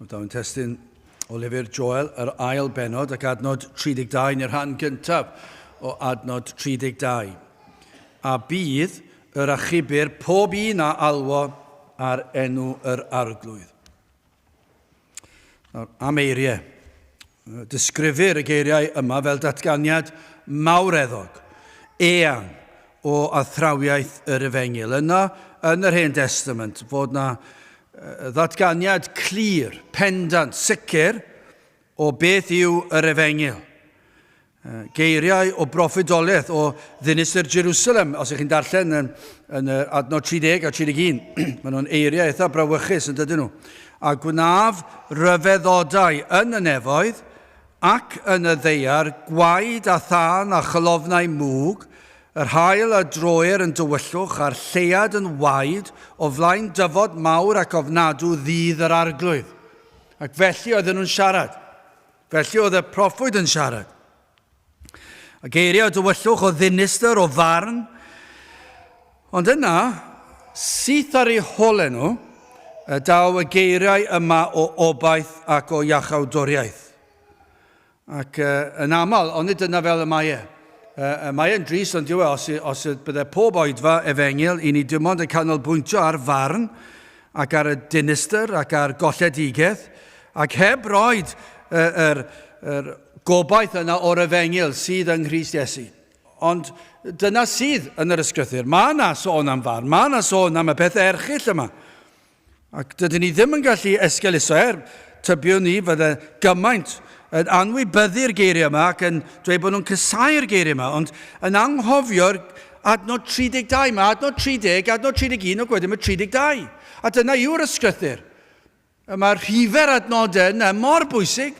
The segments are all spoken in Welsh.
Daw'n testun o lyfr Joel, yr ail benod ac adnod 32, neu'r rhan gyntaf o adnod 32. A bydd yr achubir pob un a alwo ar enw yr arglwydd. Nawr, am eiriau. Disgrifir y geiriau yma fel datganiad mawreddog, eang o athrawiaeth yr Efengyl. Yna, yn yr Hen Testament, fod na ddatganiad clir, pendant, sicr o beth yw yr Efengyl. Geiriau o broffwydoliaeth o ddinistr Jerusalem, os ych chi'n darllen yn, yn yr adnod 30 a 31, maen nhw'n eiriau eitha brawychus yn dydyn nhw. A gwnaf ryfeddodau yn y nefoedd ac yn y ddeiar, gwaed a thân a cholofnau mwg, yr haul a droer yn dywyllwch a'r lleuad yn waed o flaen dyfod mawr ac ofnadw ddydd yr arglwydd. Ac felly oedden nhw'n siarad. Felly oedd y proffwyd yn siarad. A geiriau o dywyllwch, o ddinistr, o farn. Ond yna, syth ar eu holau nhw, y daw y geiriau yma o obaith ac o iachawdwriaeth. Ac uh, yn aml, onid dyna fel y mae e. Uh, mae e'n drist, ond dyw e, os, os bydde pob oedfa efengyl, i ni dim ond yn canolbwyntio ar farn ac ar y dinistr ac ar golledigaeth, Ac heb roed yr, yr gobaith yna o'r efengyl sydd yng Nghrist Iesu. Ond dyna sydd yn yr ysgrythur. Mae yna sôn am farn, mae yna sôn am y peth erchyll yma. Ac dydyn ni ddim yn gallu esgeuluso er tybiwn ni fydde gymaint yn anwybyddu'r geiriau yma ac yn dweud bod nhw'n cysau'r geiriau yma, ond yn anghofio'r adnod 32. Mae adnod 30, adnod 31 ac wedyn mae 32. A dyna yw'r ysgrythur. Y mae'r rhifer adnodau yna mor bwysig.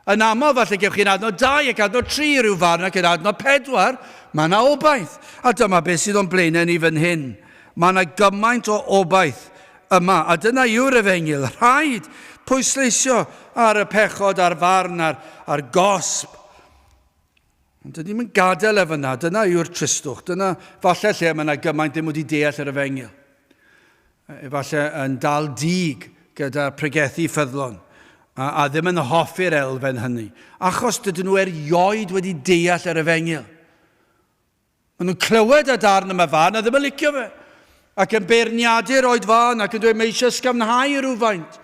Yn aml, falle gewch chi'n adnod 2 ac adnod 3 rhyw farn ac yn adnod 4, mae yna obaith. A dyma beth sydd o'n blaenau ni fan hyn. Mae yna gymaint o obaith yma, a dyna yw'r efengyl. Rhaid pwysleisio ar y pechod, a'r farn, a'r, a'r gosb. Ond dyn ni'n gadael e fyna, dyna yw'r tristwch, dyna falle lle mae yna gymaint ddim wedi deall yr efengyl. Efallai yn dal dig gyda pregethu ffyddlon, a, a ddim yn hoffi'r elfen hynny, achos dydyn nhw erioed wedi deall yr efengyl. Maen nhw'n clywed y darn yma fan a ddim yn licio fe. Ac yn beirniadu'r oed fan ac yn dweud mae eisiau ysgafnhau rhywfaint.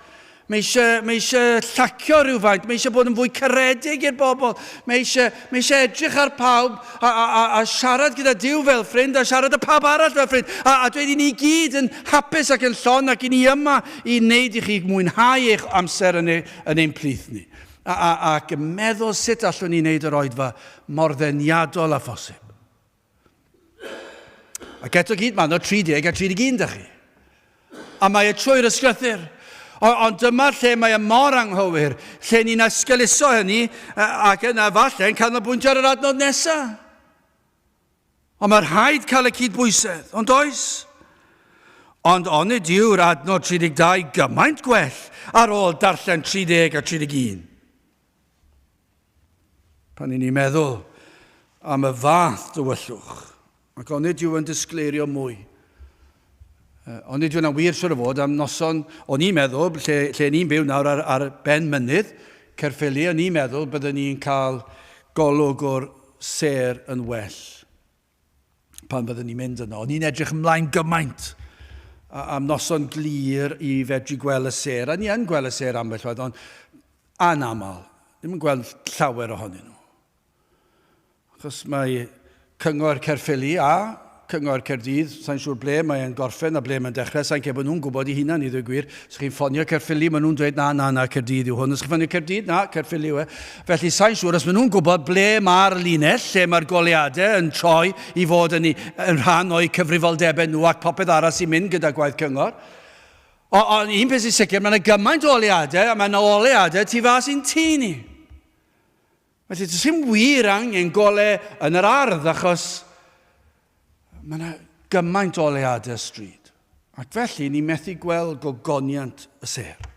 Mae eisiau, mae eisiau llacio rhywfaint, mae eisiau bod yn fwy caredig i'r bobl, mae eisiau, mae eisiau edrych ar pawb a, a, a, a siarad gyda Duw fel ffrind a siarad â pawb arall fel ffrind a, a dweud i ni gyd yn hapus ac yn llon ac i ni yma i wneud i chi mwynhau eich amser yn, ei, yn ein plith ni. A, a, ac yn meddwl sut allwn ni wneud yr oedfa mor ddeniadol â phosib. Ac eto gyd, mae yno 30 a 31 da chi. A mae e trwy'r ysgrythyr. Ond dyma lle mae e mor anghywir, lle ni'n esgeuluso hynny, ac yna falle yn canolbwyntio ar yr adnod nesaf. Ond mae rhaid cael y cydbwysedd, ond oes? Ond onid yw'r adnod 32 gymaint gwell ar ôl darllen 30 a 31? Pan i ni'n meddwl am y fath dywyllwch, ac onid yw yn disgleirio mwy. Onid yw yna wir siwr o fod am noson, o'n i'n meddwl, lle, lle ni'n byw nawr ar, ar ben mynydd, Caerffili, o'n i'n meddwl byddwn ni'n cael golwg o'r sêr yn well pan fyddwn ni'n mynd yno. O'n i'n edrych ymlaen gymaint am noson glir i fedru gweld y sêr. A ni yn gweld y sêr ambell waith, ond anaml. Ddim yn gweld llawer ohonyn nhw. Achos mae Cyngor Caerffili a Cyngor Caerdydd, sa'n siŵr ble mae'n gorffen a ble mae'n dechrau, sa'n credu bod nhw'n gwybod i hunan i ddweud gwir. Os chi'n ffonio Caerffili, maen nhw'n dweud na, na, na, Caerdydd yw hwn. Os chi'n ffonio Caerdydd, na, Caerffili yw e. Felly sa'n siŵr os maen nhw'n gwybod ble mae'r linell, lle mae'r goleuadau yn troi i fod yn, yn rhan o'u cyfrifoldebau nhw ac popeth arall sy'n mynd gyda gwaith cyngor. Ond un peth sy'n sicr, mae yna gymaint o oleuadau, a mae yna oleuadau tu fas i'n tŷ ni. Felly, does dim wir angen gole yn yr ardd achos mae yna gymaint o oleadau stryd. Ac felly, ni methu gweld gogoniant y sêr.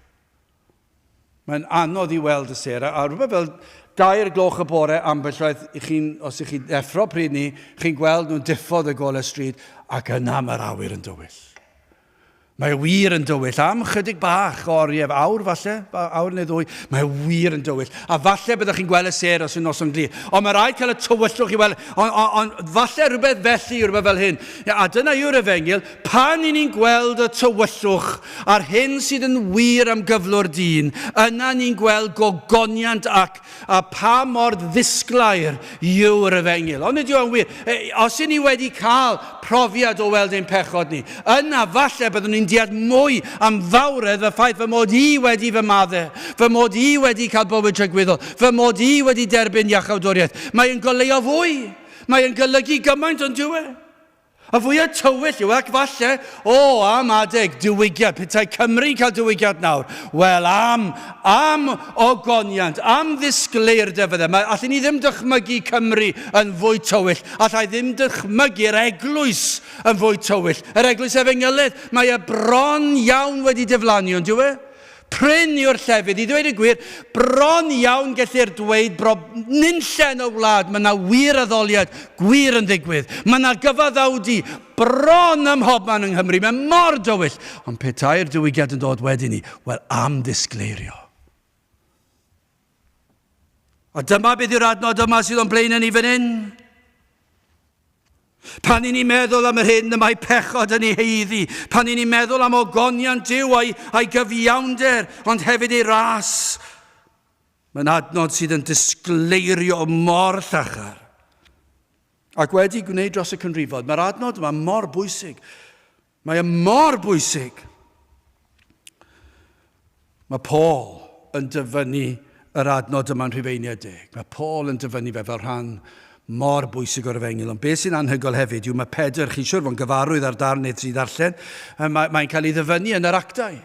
Mae'n anodd i weld y sêr. A, a rhywbeth fel dair gloch y bore ambell waith, i chi'n, os ych chi'n effro pryd ni, chi'n gweld nhw'n diffodd y golau stryd, ac yna mae'r awyr yn dywyll. Mae e wir yn dywyll, am chydig bach o oriau, awr falle, awr neu ddwy, mae e wir yn dywyll. A falle byddwch chi'n gweld y sêr os yw'n noson glir. Ond mae rhaid cael y tywyllwch i weld, ond on, on, falle rhywbeth felly, rhywbeth fel hyn. A dyna yw'r efengyl, pan i ni'n gweld y tywyllwch a'r hyn sydd yn wir am gyflwr dyn, yna ni'n gweld gogoniant ac A pa mor ddisglair yw'r efengyl. Ond nid yw e'n wir. E, os y'n ni wedi cael profiad o weld ein pechod ni, yna falle byddwn ni'n deall mwy am fawredd y ffaith fy mod i wedi fy madde, fy mod i wedi cael bywyd tragwyddol, fy mod i wedi derbyn iachawdwriaeth. Mae'n goleuo fwy. Mae'n golygu gymaint ond dyw e? Y fwyaf tywyll yw, ac falle, o, am adeg diwygiad, petai Cymru'n cael diwygiad nawr, wel, am, am ogoniant, am ddisgleirdeb fydde. Mae, allen ni ddim dychmygu Cymru yn fwy tywyll, allai ddim dychmygu'r eglwys yn fwy tywyll. Yr eglwys efengylydd, mae e bron iawn wedi diflannu, ond dyw e? Prin yw'r llefydd, i ddweud y gwir, bron iawn gellir dweud bro nunlle yn y wlad mae yna wir addoliad gwir yn ddigwydd. Mae yna gyfaddawdu bron ym mhobman yng Nghymru, mae mor dywyll. Ond petai'r diwygiad yn dod wedyn ni, wel am ddisgleirio. A dyma beth yw'r adnod yma sydd o'n blaenau ni fan hyn. Pan i ni'n meddwl am yr hyn y mae pechod yn ei heiddi, pan i ni'n meddwl am ogoniant Duw a'i, a'i gyfiawnder, ond hefyd ei ras, mae'n adnod sydd yn disgleirio mor llachar. Ac wedi gwneud dros y cynrifod, mae'r adnod yma mor bwysig. Mae e mor bwysig. Mae Paul yn dyfynnu yr adnod yma'n Rhufeiniau deg. Mae Paul yn dyfynnu fe fel rhan mor bwysig o'r efengyl. Ond beth sy'n anhygoel hefyd yw mae Pedr, chi'n siwr fo'n gyfarwydd ar darn neu sy'n ddarllen, mae'n mae cael ei ddyfynnu yn yr actau.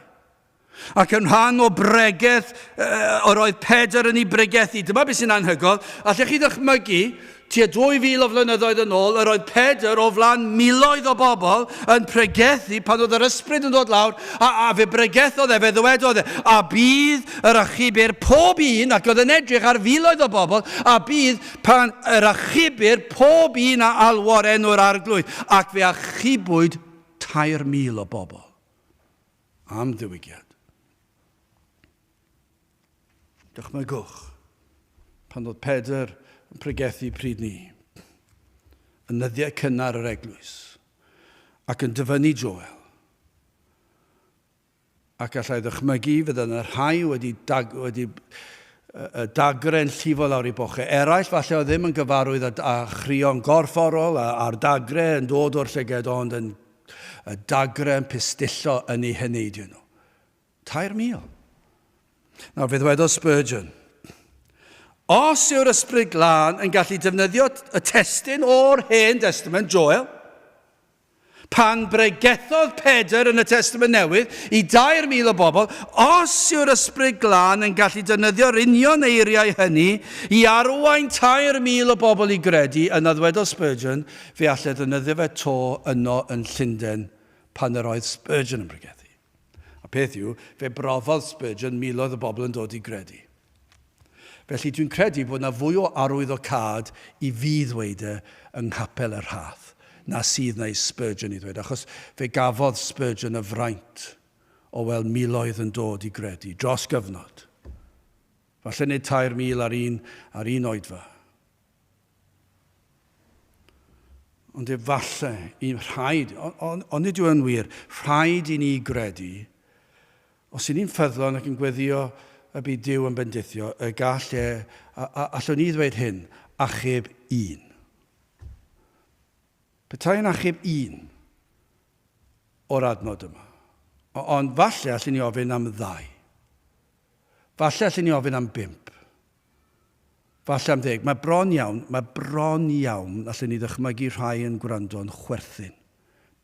Ac yn rhan o bregeth yr oedd Pedr yn ei bregethu. Dyma beth sy'n anhygoel. Allech chi ddychmygu, tua 2,000 o flynyddoedd yn ôl, yr oedd Pedr o flaen miloedd o bobl yn pregethu pan oedd yr ysbryd yn dod lawr, a, a fe bregethodd e, fe ddywedodd e, a bydd yr achubir pob un, ac oedd yn edrych ar filoedd o bobl, a bydd pan yr achubir pob un a alwo'r enw'r arglwydd, ac fe achubwyd 3,000 o bobl. Am ddiwygiad. Dychmygwch pan oedd Pedr yn pregethu pryd ni, yn nyddiau cynnar yr eglwys, ac yn dyfynnu Joel, ac allai ddychmygu fydda yna rhai wedi, dag, wedi y dagre yn llifo lawr i bochau. Eraill falle oedd ddim yn gyfarwydd â, â chrio'n gorfforol a'r dagre yn dod o'r llyged ond yn y dagre yn pistillo yn eu heneidio nhw. 3,000. Nawr, fe ddwedodd Spurgeon, os yw'r Ysbryd Glân yn gallu defnyddio y testun o'r Hen Destament, Joel, pan bregethodd Pedr yn y Testament Newydd i 3,000 o bobl, os yw'r Ysbryd Glân yn gallu defnyddio'r union eiriau hynny i arwain 3,000 o bobl i gredu, yna ddwedodd Spurgeon, Fe allai ddefnyddio fe 'to yno yn Llundain pan yr oedd Spurgeon yn pregethu. A peth yw, fe brofodd Spurgeon miloedd o bobl yn dod i gredu. Felly dwi'n credu bod yna fwy o arwyddocâd i fi ddweud e yng Nghapel y Rhath na sydd na i Spurgeon i ddweud, achos fe gafodd Spurgeon y fraint o weld miloedd yn dod i gredu dros gyfnod. Falle nid 3,000 ar un, ar un oedfa. Ond efallai, i rhaid, ond on, nid yw yn wir, rhaid i ni gredu, os y'n ni'n ffyddlon ac yn gweddio y bydd Duw yn bendithio, y gall e, a, a, allwn ni ddweud hyn, achub un. Petai yn achub un o'r adnod yma. Ond falle allwn ni ofyn am ddau. Falle allwn ni ofyn am bump. Falle am ddeg. Mae bron iawn, mae bron iawn, allen ni ddychmygu rhai yn gwrando yn chwerthin.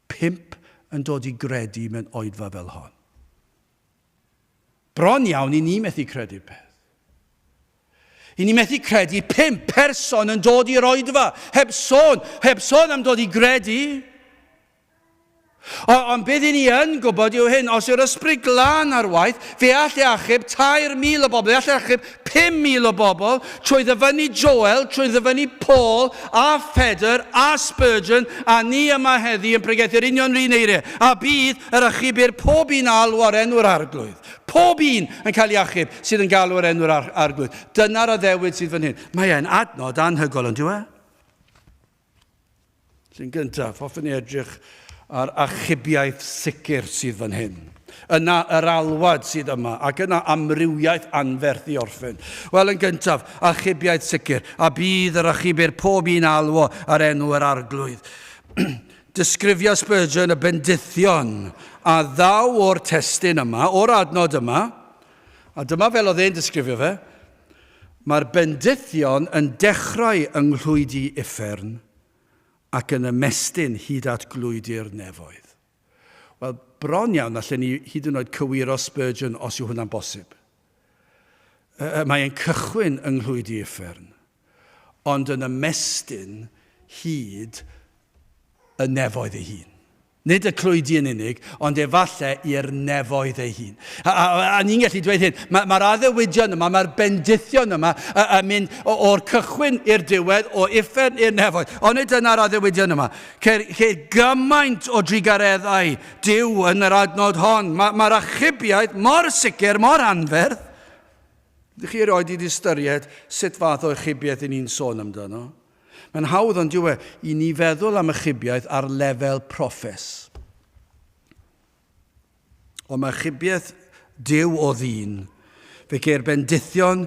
Pump yn dod i gredu mewn oedfa fel hon. Bron iawn i ni methu credu'r peth. I ni methu credu pump person yn dod i'r oedfa, heb sôn, heb sôn am dod i gredu. Ond beth i ni yn gwybod yw hyn, os yw'r ysbryd glân ar waith, fe all e achub 3,000 o bobl, fe all e achub 5,000 o bobl, trwy ddyfynnu Joel, trwy ddyfynnu Paul a Phedr a Spurgeon, a ni yma heddi yn pregethu'r union 'run eiriau. A bydd yr achubir pob un a alw ar enw'r Arglwydd. Pob un yn cael ei achub sydd yn galw ar enw'r Arglwydd. Dyna'r addewid sydd fan hyn. Mae e'n adnod anhygoel, on'd yw e? Yn gyntaf, hoffwn i edrych ar achubiaeth sicr sydd fan hyn. Yna yr alwad sydd yma, ac yna amrywiaeth anferth i orffen. Wel, yn gyntaf, achubiaeth sicr, a bydd yr achubir pob un alwo ar enw yr Arglwydd. Disgrifia Spurgeon y bendithion a ddaw o'r testun yma, o'r adnod yma, a dyma fel oedd e'n disgrifio fe, Mae'r bendithion yn dechrau yng nghlwydi uffern ac yn ymestyn hyd at glwydi'r nefoedd. Wel, bron iawn allen ni hyd yn oed cywiro Spurgeon os yw hwnna'n bosib. Mae e'n cychwyn yng nghlwydi uffern, ond yn ymestyn hyd y nefoedd ei hun. Nid y clwydi yn unig, ond efallai i'r nefoedd ei hun. A, a, a ni'n gallu dweud hyn, mae'r ma addewidion yma, mae'r bendithion yma yn mynd o'r cychwyn i'r diwedd, o uffern i'r nefoedd. Ond nid dyna'r addewidion yma. Ceir, ceir gymaint o drugareddau Duw yn yr adnod hon. Mae'r ma achubiaeth mor sicr, mor anferth. Ydych chi erioed wedi ystyried sut fath o achubiaeth i ni'n sôn amdano? Mae'n hawdd, ond yw e, i ni feddwl am achubiaeth ar lefel proffes. Ond mae achubiaeth Duw o ddyn. Fe geir bendithion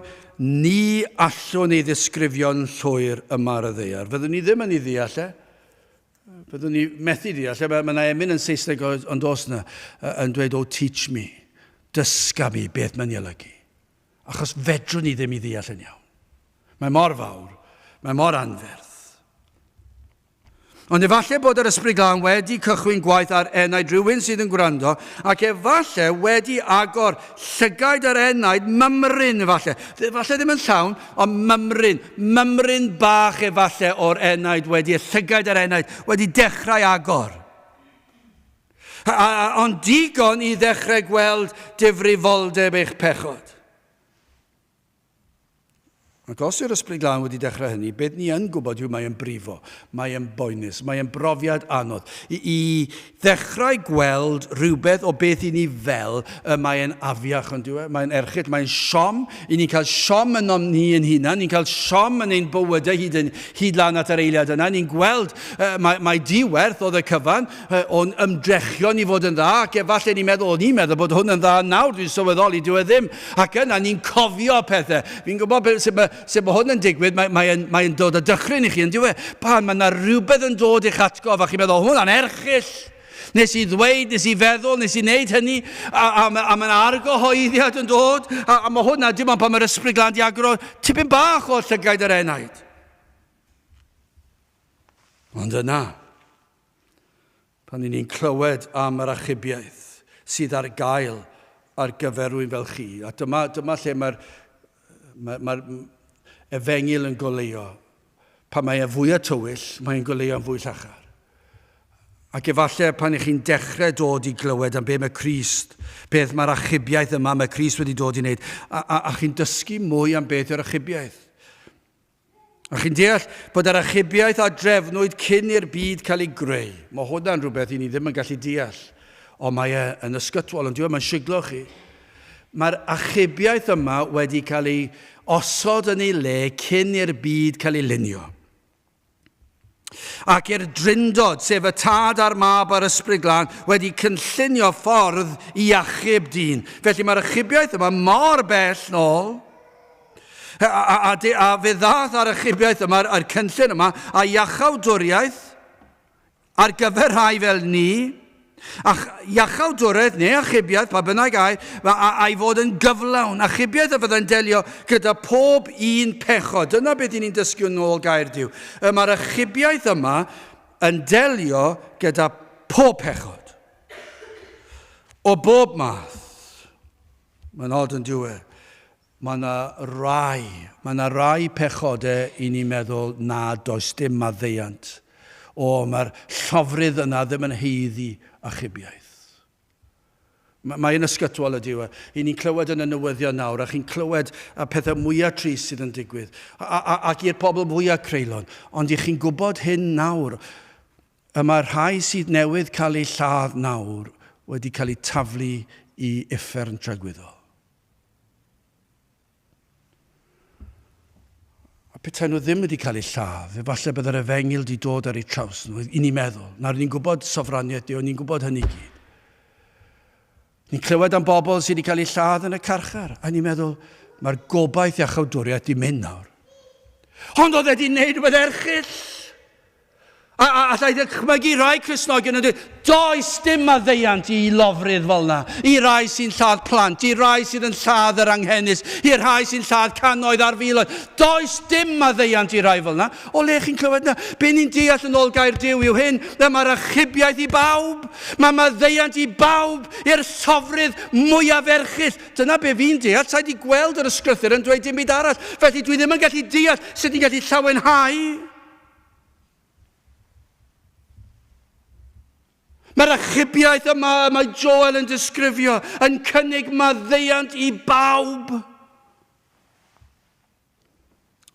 ni allwn ei ddisgrifio'n llwyr yma ar y ddaear. Fyddwn ni ddim yn ei ddeall e. Fyddwn ni methu deall e. Mae yna emyn yn Saesneg ond os yna yn dweud, oh teach me, dysga mi beth mae'n ei olygu. Achos fedrwn ni ddim i ddeall yn iawn. Mae mor fawr, mae mor anferth. Ond efallai bod yr Ysbryd Glân wedi cychwyn gwaith ar enaid rhywun sydd yn gwrando, ac efallai wedi agor llygaid yr enaid mymryn efallai. Efallai ddim yn llawn, ond mymryn, mymryn bach efallai o'r enaid wedi, y llygaid yr enaid wedi dechrau agor. A, a, ond digon i ddechrau gweld difrifoldeb eich pechod. Ac os yw'r Ysbryd Glân wedi dechrau hynny, beth ni yn gwybod yw mae e'n brifo, mae e'n boenus, mae e'n brofiad anodd. I, i ddechrau gweld rhywbeth o beth i ni fel, y mae e'n afiach, ond yw e? Mae'n erchyll, mae'n siom. I ni'n cael siom ynom ni yn hunan, ni'n cael siom yn ein bywydau hyd, yn, hyd lan at yr eiliad yna. Ni'n gweld mae, mae diwerth oedd y cyfan, o'n ymdrechion i fod yn dda, ac efallai ni'n meddwl, o'n i'n meddwl bod hwn yn dda nawr, dwi'n sylweddoli, dyw e ddim. Ac yna ni'n cofio pethau. Fi'n gwybod beth, sut, mae, sut mae hwn yn digwydd, mae'n mae, mae, mae dod â dychryn i chi, yn dyw e? Pan mae yna rhywbeth yn dod i'ch atgof, a chi'n meddwl, hwnna'n erchyll. Nes i ddweud, nes i feddwl, nes i wneud hynny, a, a, a, a mae yna argyhoeddiad yn dod, a, a mae hwnna, dim ond pan mae'r Ysbryd Glân di agor o tipyn bach o'r llygaid yr enaid. Ond yna, pan i ni'n clywed am yr achubiaeth sydd ar gael ar gyfer rhywun fel chi, a dyma, dyma lle mae'r mae, mae efengyl yn goleuo. Pan mae e fwy o tywyll, mae'n goleuo'n fwy llachar. Ac efallai pan ych chi'n dechrau dod i glywed am be mae Crist, beth mae'r achubiaeth yma mae Crist wedi dod i wneud, a, a, a chi'n dysgu mwy am beth yw'r achubiaeth. A chi'n deall bod yr achubiaeth a drefnwyd cyn i'r byd cael ei greu. Mae hwnna'n rhywbeth i ni ddim yn gallu deall. Ond mae e yn ysgytwol, ond diwedd mae'n siglo chi. Mae'r achubiaeth yma wedi cael ei osod yn ei le cyn i'r byd cael ei lunio. Ac i'r Drindod, sef y Tad a'r Mab a'r Ysbryd Glân, wedi cynllunio ffordd i achub dyn. Felly mae'r achubiaeth yma mor bell nôl. A, a, a, a fe ddath ar achubiaeth yma, a'r cynllun yma, a iachawdwriaeth ar gyfer rhai fel ni, A iachawdwraeth neu achubiaeth, pa bynnag air, a'i fod yn gyflawn. Achubiaeth a fyddai'n delio gyda pob un pechod. Dyna beth i ni'n dysgu yn ôl gair Duw. Y mae'r achubiaeth yma yn delio gyda pob pechod. O bob math. Mae'n od yn dyw e. Mae yna rai, mae yna rai pechodau i ni'n meddwl na does dim maddeuant. O, mae'r llofrudd yna ddim yn haeddu achubiaeth. Mae'n ysgytwol ydyw e. I ni'n clywed yn y newyddion nawr, a chi'n clywed y pethau mwyaf trist sydd yn digwydd, ac i'r pobl mwyaf creulon. Ond i chi'n gwybod hyn nawr, y mae'r rhai sydd newydd cael eu lladd nawr wedi cael eu taflu i uffern tragwyddol. A petai nhw ddim wedi cael eu lladd, efallai byddai'r efengyl wedi dod ar eu traws nhw, i ni'n meddwl. Nawr, ni'n gwybod sofraniaeth Duw, ni'n gwybod hynny gyd. Ni'n clywed am bobl sydd wedi cael eu lladd yn y carchar, a ni'n meddwl, mae'r gobaith iachawdwriaeth di mynd nawr. Ond oedd e wedi gwneud rhywbeth erchyll. A, a allai ddychmygu rhai Cristnogion yn dweud, does dim maddeuant i lofrudd fel yna, i rai sy'n lladd plant, i rai sydd yn lladd yr anghenus, i rhai sy'n lladd cannoedd ar filoedd. Does dim maddeuant i rai fel yna. O le chi'n clywed yna? Be ni'n deall yn ôl gair Duw yw hyn, na mae'r achubiaeth i bawb, mae maddeuant i bawb, i'r llofrudd mwyaf erchyll. Dyna be fi'n deall, sa'i di gweld yr ysgrythur yn dweud dim byd arall, felly dwi ddim yn gallu deall sut ni'n gallu llawenhau. Mae'r achubiaeth yma y mae Joel yn disgrifio yn cynnig maddeuant i bawb.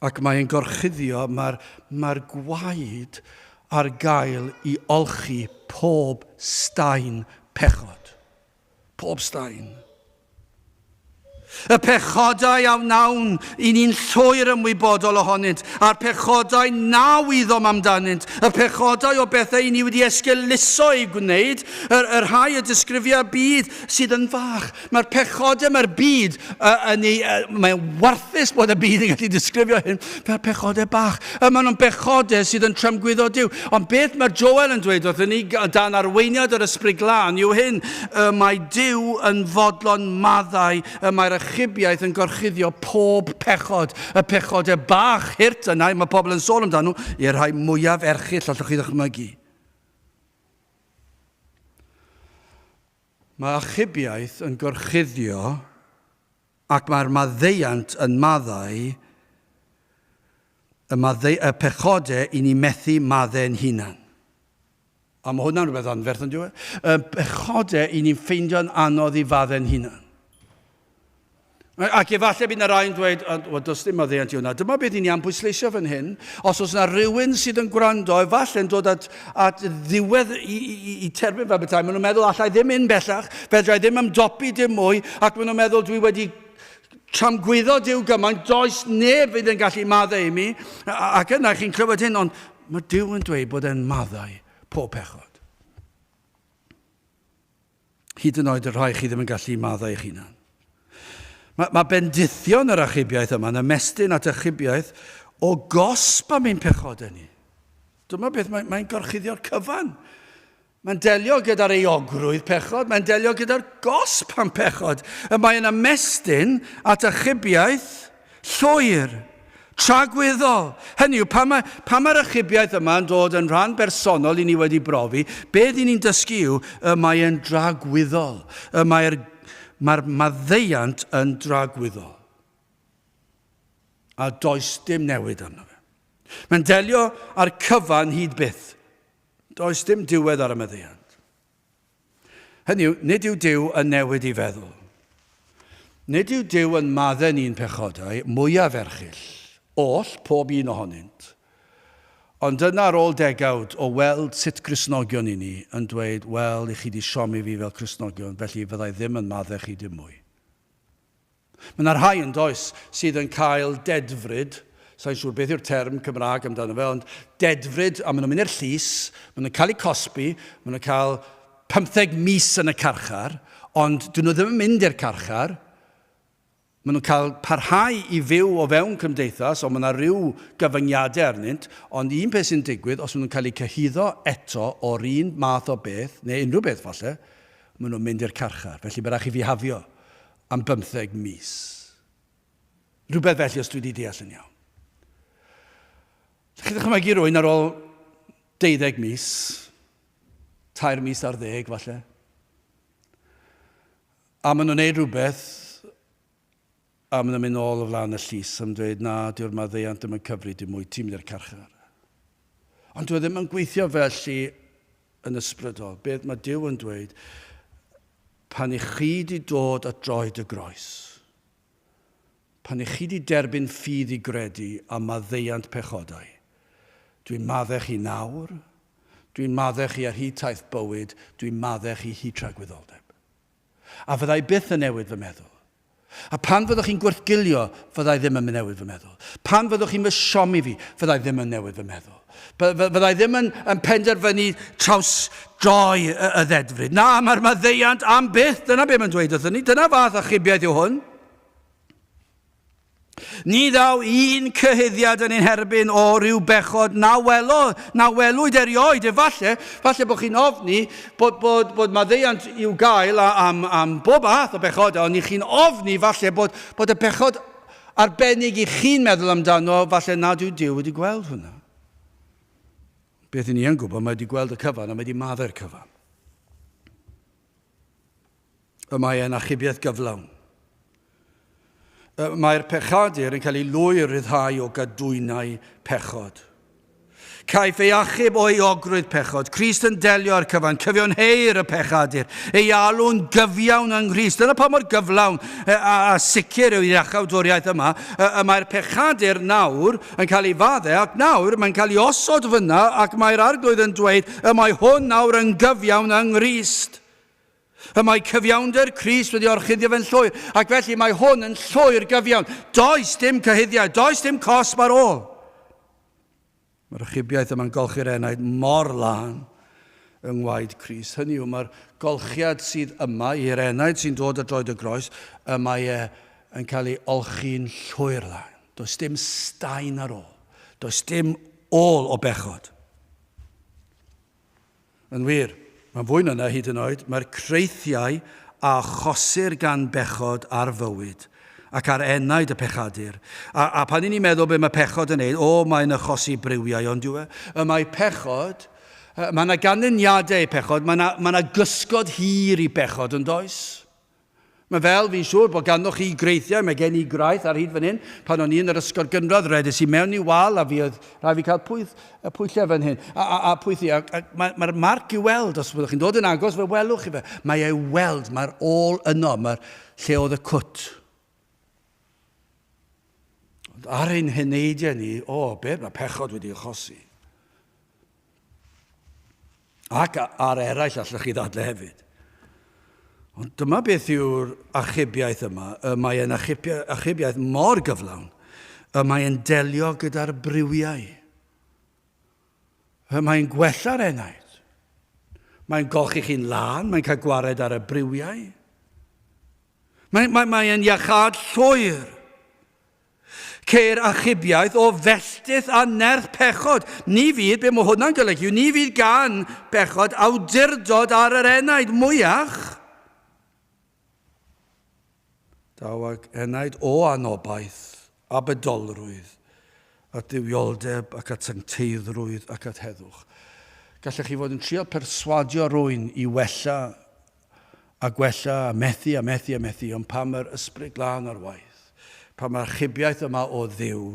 Ac mae'n gorchuddio, mae'r mae gwaed ar gael i olchi pob staen pechod. Pob staen. Y pechodau a wnawn i ni'n llwyr ymwybodol ohonynt, a'r pechodau na wyddom amdanynt, y pechodau o bethau i ni wedi esgeuluso eu gwneud, yr, yr rhai y disgrifia byd sydd yn fach. Mae'r pechodau mae'r byd uh, yn ei, uh, mae'n warthus bod y byd yn gallu disgrifio hyn fel pechodau bach. Y maen nhw'n bechodau sydd yn tramgwyddo Duw. Ond beth mae Joel yn dweud wrthyn ni dan arweiniad yr Ysbryd Glân yw hyn, y mae Duw yn fodlon maddau, y mae'r achubiaeth yn gorchuddio pob pechod, y pechodau bach hurt yna, mae pobl yn sôn amdano, i'r rhai mwyaf erchyll allwch chi ddychmygu. Mae achubiaeth yn gorchuddio Ac mae'r maddeuant yn maddau y, maddeu, y pechodau i ni methu maddau'n hunan. A mae hwnna'n rhywbeth anferth yn diwedd. E? Y pechodau i ni'n ffeindio'n anodd i faddau'n hunan. Ac efallai bydd yna rai yn dweud, wel, does dim maddeuant i hwnna. Dyma beth i ni am bwysleisio fan hyn. Os oes yna rhywun sydd yn gwrando, efallai yn dod at, at ddiwedd i, i, i terfyn fel petai, maen nhw'n meddwl allai ddim mynd bellach, fedra i ddim ymdopi dim mwy, ac maen nhw'n meddwl dwi wedi tramgwyddo Duw gymaint, does neb fydd yn gallu maddau i mi. Ac yna chi'n clywed hyn, ond mae Duw yn dweud bod e'n maddau pob pechod. Hyd yn oed y rhai chi ddim yn gallu maddau eich hunan. Mae, mae bendithion yr achubiaeth yma'n ymestyn at achubiaeth o gosb am ein pechodau ni. Dyma beth mae'n mae gorchuddio'r cyfan. Mae'n delio gyda'r euogrwydd pechod, mae'n delio gyda'r gosb am pechod. Y mae'n ymestyn at achubiaeth llwyr, tragwyddol. Hynny yw, pan, mae, pan mae'r achubiaeth yma yn dod yn rhan bersonol i ni wedi brofi, beth i ni'n dysgu yw y mae'n dragwyddol. Y mae'r mae'r maddeuant yn dragwyddol. A does dim newid arno fe. Mae'n delio â'r cyfan hyd byth. Does dim diwedd ar y maddeuant. Hynny yw, nid yw Duw yn newid ei feddwl. Nid yw Duw yn maddau ni'n pechodau mwyaf erchyll, oll, pob un ohonynt. Ond yna ar ôl degawd o weld sut Gristnogion i ni yn dweud, wel, i chi di siomi fi fel Cristnogion, felly fyddai ddim yn maddau chi dim mwy. Mae yna rhai yn does sydd yn cael dedfryd, sa'n siŵr beth yw'r term Cymraeg amdano fe, ond dedfryd, a maen nhw'n mynd i'r llys, maen nhw'n cael eu cosbi, maen nhw'n cael 15 mis yn y carchar, ond dyn nhw ddim yn mynd i'r carchar, maen nhw'n cael parhau i fyw o fewn cymdeithas, ond mae yna rhyw gyfyngiadau arnynt, ond un peth sy'n digwydd, os maen nhw'n cael eu cyhuddo eto o'r un math o beth, neu unrhyw beth falle, maen nhw'n mynd i'r carchar. Felly mae rhaid chi fihafio am bymtheg mis. Rhywbeth felly os dwi wedi deall yn iawn. Chi ddychmygu rwy'n ar ôl 12 mis, 3 mis ar ddeg falle, a maen nhw'n neud rhywbeth a maen nhw'n mynd nôl o flaen y llys am dweud na, dyw'r maddeuant ddim yn cyfri dim mwy, ti'n mynd i'r carchar. Ond dwi e ddim yn gweithio felly yn ysbrydol. Beth mae Duw yn dweud, pan i chi di dod at droed y groes, pan i chi di derbyn ffydd i gredu a maddeuant pechodau, dwi'n maddau chi nawr, dwi'n maddau chi ar hyd taith bywyd, dwi'n maddau chi hyd tragwyddoldeb. A fyddai byth yn newid fy meddwl. A pan fyddwch chi'n gwrthgilio, fyddai ddim yn newid fy meddwl. Pan fyddwch chi'n fy siomi fi, fyddai ddim yn newid fy meddwl. Fyddai ddim yn, yn penderfynu traws droi y, y ddedfryd. Na, mae'r maddeuant am byth. Dyna beth mae'n dweud wrthyn ni. Dyna fath achubiaeth yw hwn. Ni ddaw un cyhuddiad yn ein herbyn o ryw bechod na welo, na welwyd erioed. Efallai, falle bod chi'n ofni bod, bod, bod maddeuant i'w gael am, am bob fath o bechod, ond i chi'n ofni falle bod, bod y pechod arbennig i chi'n meddwl amdano, falle nad yw Duw wedi gweld hwnna. Beth i ni yn gwybod, mae wedi gweld y cyfan a mae wedi maddau'r cyfan. Y mae e'n achubiaeth gyflawn. Mae'r pechadur yn cael ei lwyr ryddhau o gadwynau pechod. Caiff ei achub o euogrwydd pechod. Crist yn delio â'r cyfan. Cyfiawnheir y pechadur. Ei alw'n gyfiawn yng Nghrist. Dyna pa mor gyflawn a, a sicr yw iachawdwriaeth yma. Y mae'r pechadur nawr yn cael ei faddau ac nawr mae'n cael ei osod fyna ac mae'r arglwydd yn dweud y mae hwn nawr yn gyfiawn yng Nghrist. Y mae cyfiawnder Crist wedi orchuddio fe'n llwyr, ac felly mae hwn yn llwyr gyfiawn. Does dim cyhuddiad, does dim cosb ar ôl. Mae'r achubiaeth yma'n golchi'r enaid mor lân yng ngwaed Crist. Hynny yw, mae'r golchiad sydd yma i'r enaid sy'n dod ar droed y groes, y mae e yn cael ei olchi'n llwyr lân. Does dim staen ar ôl. Does dim ôl o bechod. Yn wir, mae'n fwy na 'na hyd yn oed, mae'r creithiau a achosir gan bechod ar fywyd ac ar enaid y pechadur. A, a pan i ni'n meddwl be mae pechod yn neud, o, mae'n achosi briwiau, ond yw e? Y mae pechod, mae yna ganlyniadau i pechod, mae yna, mae yna gysgod hir i bechod, yn does? Mae fel, fi'n siŵr bod ganddoch chi greithiau, mae gen i graith ar hyd fan hyn. Pan o'n i yn yr ysgol gynradd, redes i mewn i wal a fi oedd rhaid fi cael pwyth, y pwyllau fan hyn. A, a, a pwythi, a, a mae'r mae marc i'w weld, os byddwch chi'n dod yn agos, fe welwch chi fe. Mae ei weld, mae'r ôl yno, mae'r lle oedd y cwt. Ond ar ein heneidiau ni, o, beth mae pechod wedi achosi. Ac ar eraill allwch chi ddadle hefyd. Ond dyma beth yw'r achubiaeth yma. Y mae e'n achubiaeth mor gyflawn. Y mae e'n delio gyda'r briwiau. Y mae'n gwella'r enaid. Mae'n golchi chi'n lân, mae'n cael gwared ar y briwiau. Mae, mae, mae e'n iachâd llwyr. Ceir achubiaeth o felltith a nerth pechod. Ni fydd, be mae hwnna'n golygu, ni fydd gan bechod awdurdod ar yr enaid mwyach. Daw ag enaid o anobaith a bedolrwydd at dduwioldeb ac at sancteiddrwydd ac at heddwch. Gallech chi fod yn trio perswadio rwy'n i wella a gwella a methu a methu a methu, ond pan mae'r Ysbryd Glân ar waith, pan mae'r achubiaeth yma o Dduw,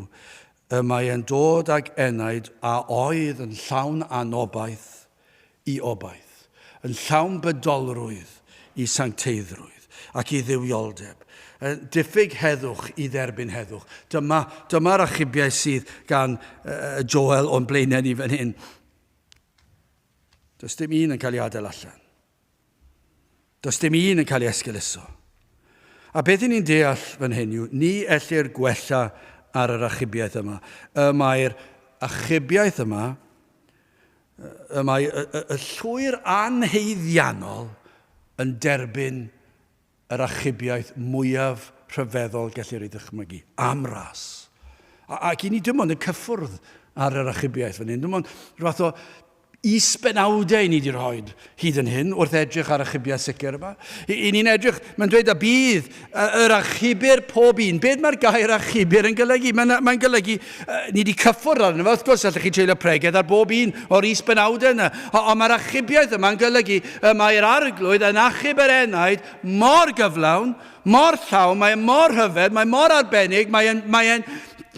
y mae e'n dod ag enaid a oedd yn llawn anobaith i obaith, yn llawn bydolrwydd i sancteiddrwydd ac i dduwioldeb, diffyg heddwch i dderbyn heddwch. Dyma, dyma'r achubiaeth sydd gan Joel o'n blaenau ni fan hyn. Does dim un yn cael ei adael allan. Does dim un yn cael ei esgeuluso. A beth i ni'n deall fan hyn yw, ni ellir gwella ar yr achubiaeth yma. Y mae'r achubiaeth yma, y mae y, y, y llwyr anheiddiannol yn derbyn yr achubiaeth mwyaf rhyfeddol gellir ei ddychmygu, am ras. A, ac i ni dim ond yn cyffwrdd ar yr achubiaeth fan hyn, dim ond rhyw fath o is-benawdau i ni wedi rhoi hyd yn hyn wrth edrych ar achubiaeth sicr yma. I, i ni'n edrych, mae'n dweud a bydd yr achubir pob un. Beth mae'r gair achubir yn golygu? Mae'n mae golygu, ni wedi cyffwrdd arno fe, wrth gwrs, allwch chi treulio pregeth ar bob un o'r is-benawdau yna. Ond mae'r achubiaeth yma'n golygu y mae'r Arglwydd yn achub yr enaid mor gyflawn, mor llawn, mae e mor rhyfedd, mae mor arbennig, mae e'n mae e'n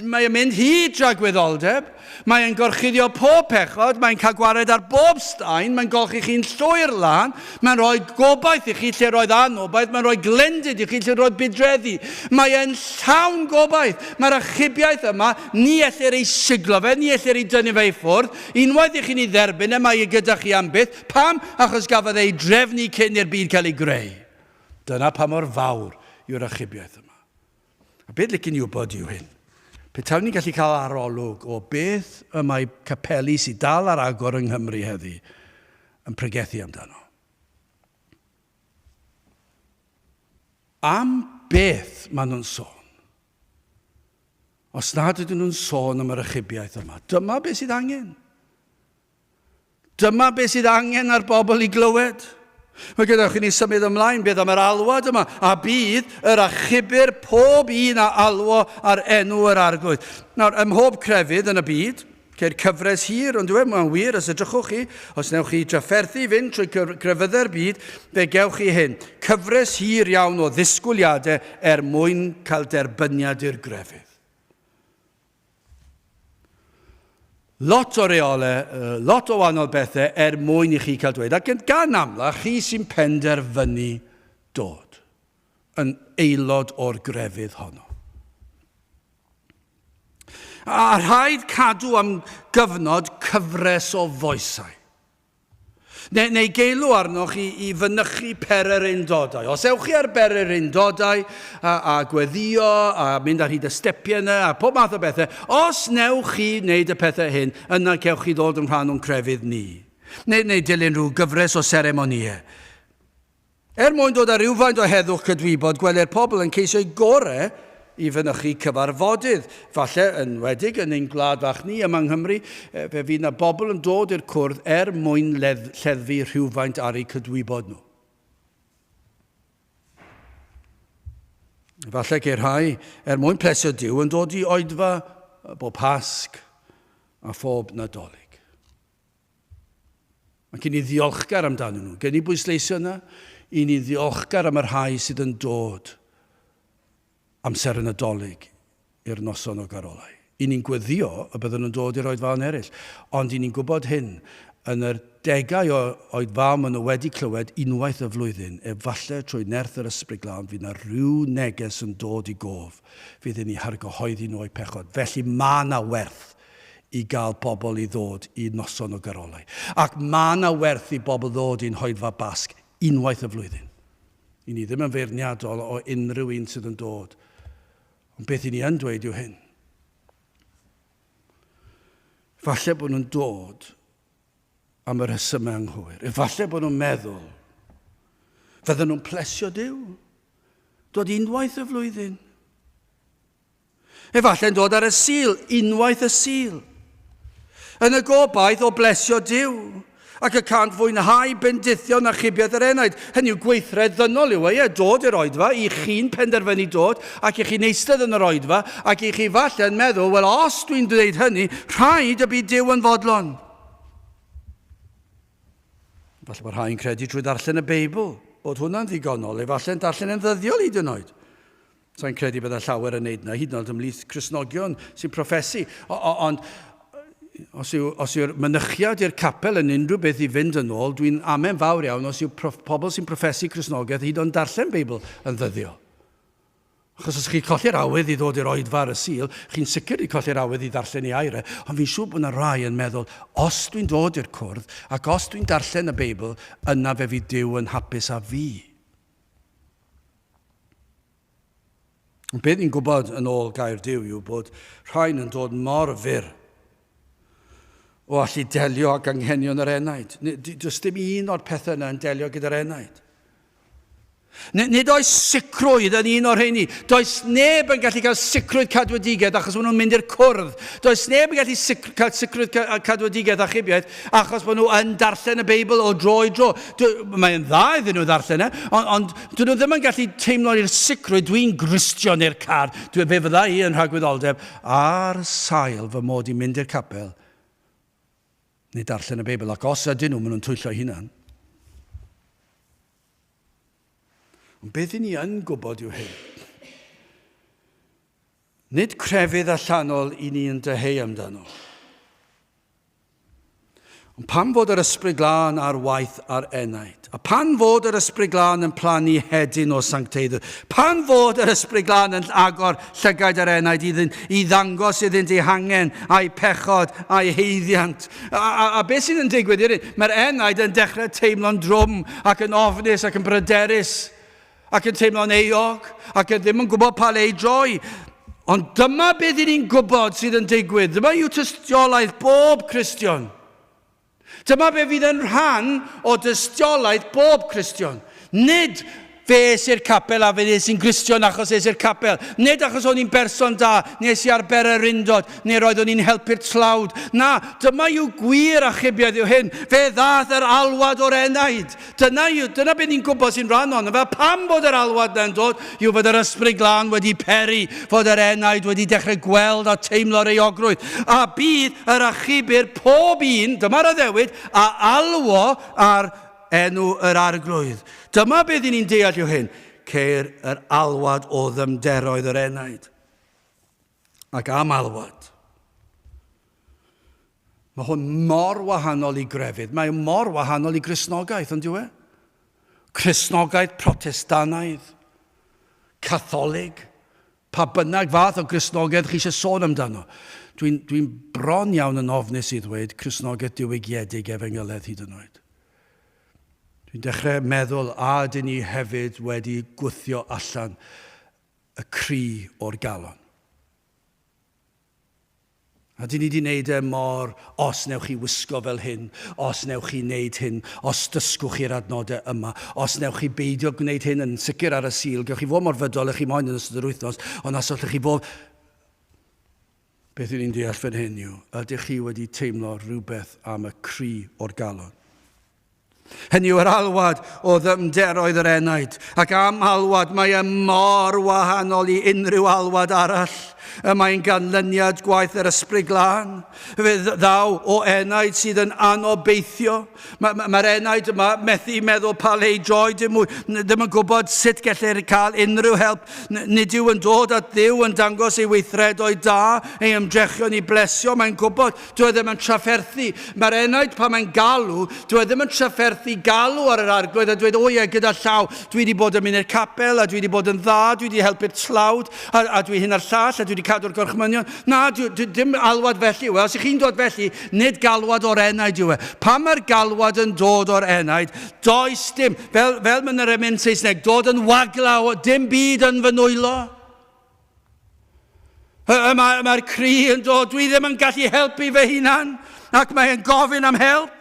Mae e'n mynd hyd dragwyddoldeb, mae e'n gorchuddio pob pechod, mae'n cael gwared ar bob staen, mae'n golchi chi'n llwyr lân, mae'n rhoi gobaith i chi lle roedd anobaith, mae'n rhoi glendid i chi lle roedd budreddi. Mae e'n llawn gobaith. Mae'r achubiaeth yma, ni ellir ei siglo fe, ni ellir ei dynnu fe i ffwrdd. Unwaith i chi'n ei dderbyn e, mae e gyda chi am byth. Pam? Achos gafodd ei drefnu cyn i'r byd cael ei greu. Dyna pa mor fawr yw'r achubiaeth yma. A beth licen i wybod yw hyn. Petawn ni'n gallu cael arolwg o beth y mae capeli sydd dal ar agor yng Nghymru heddi yn pregethu amdano. Am beth maen nhw'n sôn? Os nad ydyn nhw'n sôn am yr achubiaeth yma, dyma beth sydd angen. Dyma beth sydd angen ar bobl i glywed. Mae gyda chi ni symud ymlaen, beth am yr alwad yma? A bydd yr achubir pob un a alwo ar enw yr arglwydd. Nawr, ym mhob crefydd yn y byd, ceir cyfres hir, ond dwi, mae'n wir, os edrychwch chi, os newch chi drafferthu i fynd trwy crefyddau'r byd, fe gewch chi hyn. Cyfres hir iawn o ddisgwyliadau er mwyn cael derbyniad i'r grefydd. Lot o reolau, lot o wahanol bethau er mwyn i chi cael dweud. Ac gan amla, chi sy'n penderfynu dod yn aelod o'r grefydd honno. A rhaid cadw am gyfnod cyfres o foesau. Neu, neu geilw arnoch chi i fynychu pererindodau. Os ewch chi ar bererindodau a, a gweddio a mynd ar hyd y stepiau yna a pob math o bethau, os newch chi wneud y pethau hyn, yna cewch chi ddod yn rhan o'n crefydd ni. Neu, neu dilyn rhyw gyfres o seremonïau. Er mwyn dod â rhywfaint o heddwch cydwybod, gwelir pobl yn ceisio'u gorau i fynychu cyfarfodydd. Falle, yn enwedig yn ein gwlad fach ni yma yng Nghymru, fe fydd 'na bobl yn dod i'r cwrdd er mwyn lleddfu rhywfaint ar eu cydwybod nhw. Falle ceir rhai, er mwyn plesio Duw, yn dod i oedfa bob Pasg a phob Nadolig. Ac i ni ddiolchgar amdanyn nhw. Gen i bwysleisio yna, i ni ddiolchgar am y rhai sydd yn dod amser y Nadolig i'r noson o garolau. I ni'n gweddio y byddwn yn dod i'r oedfaon eraill, ond i ni'n gwybod hyn, yn yr degau o oedfaon maen nhw wedi clywed unwaith y flwyddyn, efallai trwy nerth yr Ysbryd Glân fydd 'na rhyw neges yn dod i gof fydd yn eu hargyhoeddi nhw o'u pechod. Felly mae 'na werth i gael pobl i ddod i noson o garolau. Ac mae 'na werth i bobl ddod i'n hoedfa Basg unwaith y flwyddyn. I ni ddim yn feirniadol o unrhyw un sydd yn dod. Ond beth i ni yn dweud yw hyn. Falle bod nhw'n dod am y rhesymau anghywir. Efallai bod nhw'n meddwl fydden nhw'n plesio Duw. Dod unwaith y flwyddyn. Efallai'n dod ar y Sul, unwaith y Sul, yn y gobaith o blesio Duw, ac y cânt fwynhau bendithion achubiaeth yr enaid. Hynny yw, gweithred ddynol yw e, ie, dod i'r oedfa, i chi'n penderfynu dod, ac i chi'n eistedd yn yr oedfa, ac i chi falle yn meddwl, wel, os dwi'n dweud hynny, rhaid y bydd Duw yn fodlon. Falle bod rhai'n credu trwy ddarllen y Beibl bod hwnna'n ddigonol, efallai'n darllen e'n ddyddiol hyd yn oed. Sa'n credu bydde llawer yn neud 'na, hyd yn oed ymhlith Cristnogion sy'n proffesu. O, o, ond os, yw, os yw'r mynychiad i'r capel yn unrhyw beth i fynd yn ôl, dwi'n amen fawr iawn os yw prof, pobl sy'n proffesu Cristnogaeth hyd yn oed darllen Beibl yn ddyddiol. Achos os chi'n colli'r awydd i ddod i'r oedfa ar y Sul, chi'n sicr wedi colli'r awydd i ddarllen ei air e, ond fi'n siŵr bod yna rai yn meddwl, os dwi'n dod i'r cwrdd, ac os dwi'n darllen y Beibl, yna fe fydd Duw yn hapus â fi. Ond beth ni'n gwybod yn ôl gair Duw yw bod rhain yn dod mor fyr o allu delio ag anghenion yr enaid. Does dim un o'r pethau yna yn delio gyda'r enaid. Nid oes sicrwydd yn un o'r rheini. Does neb yn gallu cael sicrwydd cadwedigaeth achos maen nhw'n mynd i'r cwrdd. Does neb yn gallu sic cael sicrwydd cadwedigaeth achubiaeth achos bod nhw yn darllen y Beibl o dro i dro. Mae'n dda iddyn nhw ddarllen e, ond, ond dyn nhw ddim yn gallu teimlo i'r sicrwydd dwi'n Gristion i'r car. Dwi, fe fydda i yn rhagwyddoldeb ar sail fy mod i'n mynd i'r capel neu darllen y Beibl. Ac os ydyn nhw, maen nhw'n twyllo hunan. Ond beth i ni yn gwybod yw hyn. Nid crefydd allanol i ni yn dyheu amdano. Ond pan fod yr Ysbryd Glân ar waith ar enaid, a pan fod yr Ysbryd Glân yn plannu hedyn o sancteiddrwydd, pan fod yr Ysbryd Glân yn agor llygaid yr enaid iddynt, i ddangos iddynt eu hangen, a'u pechod, a'u haeddiant, a, a, a beth sydd yn digwydd i'r mae'r enaid yn dechrau teimlo'n drwm ac yn ofnus ac yn bryderus ac yn teimlo'n euog, ac yn ddim yn gwybod pa le i droi. Ond dyma beth i ni'n gwybod sydd yn digwydd. Dyma yw tystiolaeth bob Cristion. Dyma be fydd yn rhan o dystiolaeth bob Cristion. Nid fe es i'r capel a fe nes i'n Gristion achos es i'r capel. Nid achos o'n i'n berson da, nes i ar bererindod, neu roeddwn i'n helpu'r tlawd. Na, dyma yw gwir achubiaeth yw hyn. Fe ddaeth yr alwad o'r enaid. Dyna yw, dyna beth ni'n gwybod sy'n rhan ohono fe. Pam bod yr alwad na'n dod? Yw fod yr Ysbryd Glân wedi peri, fod yr enaid wedi dechrau gweld a teimlo'r euogrwydd. A bydd yr achubir pob un, dyma'r addewid, a alwo ar enw yr Arglwydd. Dyma beth i ni'n deall yw hyn. Ceir yr alwad o ddyfnderoedd yr enaid. Ac am alwad. Mae hwn mor wahanol i grefydd. Mae mor wahanol i Gristnogaeth, ond yw e? Cristnogaeth Protestannaidd, Catholig, pa bynnag fath o Gristnogaeth chi eisiau sôn amdano. Dwi'n dwi bron iawn yn ofnus i ddweud Cristnogaeth diwygiedig efengyledd hyd yn oed. Dwi'n dechrau meddwl a ydyn ni hefyd wedi gwthio allan y cri o'r galon. A dyn ni wedi wneud e mor, os newch chi wisgo fel hyn, os newch chi wneud hyn, os dysgwch chi'r adnodau yma, os newch chi beidio gwneud hyn yn sicr ar y Sul, gewch chi fod mor fydol ych chi moyn yn ystod yr wythnos, ond os allwch chi fod... Beth yw'n ni'n deall fan hyn yw, ydych chi wedi teimlo rhywbeth am y cri o'r galon? Hynny yw yr alwad o ddyfnderoedd yr enaid. Ac am alwad, mae e mor wahanol i unrhyw alwad arall. Y mae'n ganlyniad gwaith yr Ysbryd Glân. Fe ddaw o enaid sydd yn anobeithio. Mae'r ma, ma enaid yma methu meddwl pa le i droi, dim, mwy, ddim yn gwybod sut gellir cael unrhyw help. Nid yw yn dod at Dduw yn dangos ei weithredoedd da, ei ymdrechion i blesio. Mae'n gwybod Dyw e ddim yn trafferthu. Mae'r enaid pan mae'n galw, dyw e ddim yn trafferthu galw ar yr Arglwydd a dweud, o ie, gyda llaw, dwi wedi bod yn mynd i'r capel, a dwi wedi bod yn dda, dwi wedi helpu'r tlawd, a, a dwi hyn a'r llall, a dwi wedi cadw'r gorchmynion. Na, dwi, dwi, dim alwad felly yw e. Os ych chi'n dod felly, nid galwad o'r enaid yw e. Pan mae'r galwad yn dod o'r enaid, does dim, fel, fel mae'n yr emyn Saesneg, dod yn waglaw, dim byd yn fy nwylo. Mae'r mae, mae cri yn dod, dwi ddim yn gallu helpu fy hunan, ac mae'n gofyn am help.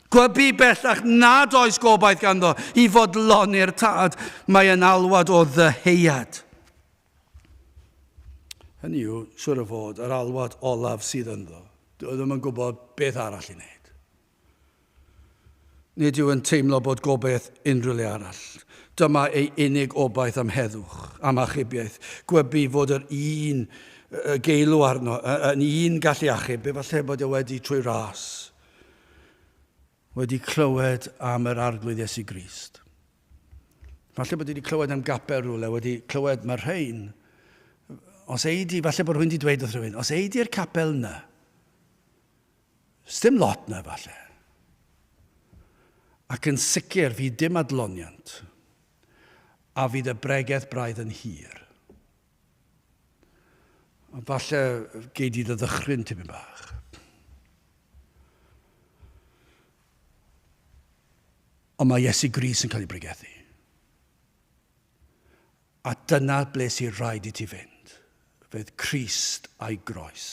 Gwybu bellach nad oes gobaith ganddo i fodloni'r tad, mae yn alwad o ddyheuad. Hynny yw, siwr o fod, yr alwad olaf sydd ynddo. Dwi ddim yn gwybod beth arall i wneud. Nid yw yn teimlo bod gobaith unrhyw le arall. Dyma ei unig obaith am heddwch, am achubiaeth. Gwybu fod yr un geilw arno, yn un gallu achub, efallai bod e wedi trwy ras, wedi clywed am yr Arglwydd Iesu Grist. Falle bod wedi clywed am gapel rhywle, wedi clywed mae'r rhain. Os ei di, falle bod rhywun wedi dweud wrth rhywun, os ei di'r capel yna, Sdim lot na falle. Ac yn sicr fydd dim adloniant, a fydd y bregeth braidd yn hir. A falle gei di dy ddychryn tipyn bach. Ond mae Iesu Grist yn cael ei bregethu. A dyna ble sy'n rhaid i ti fynd. Fydd Crist a'i groes.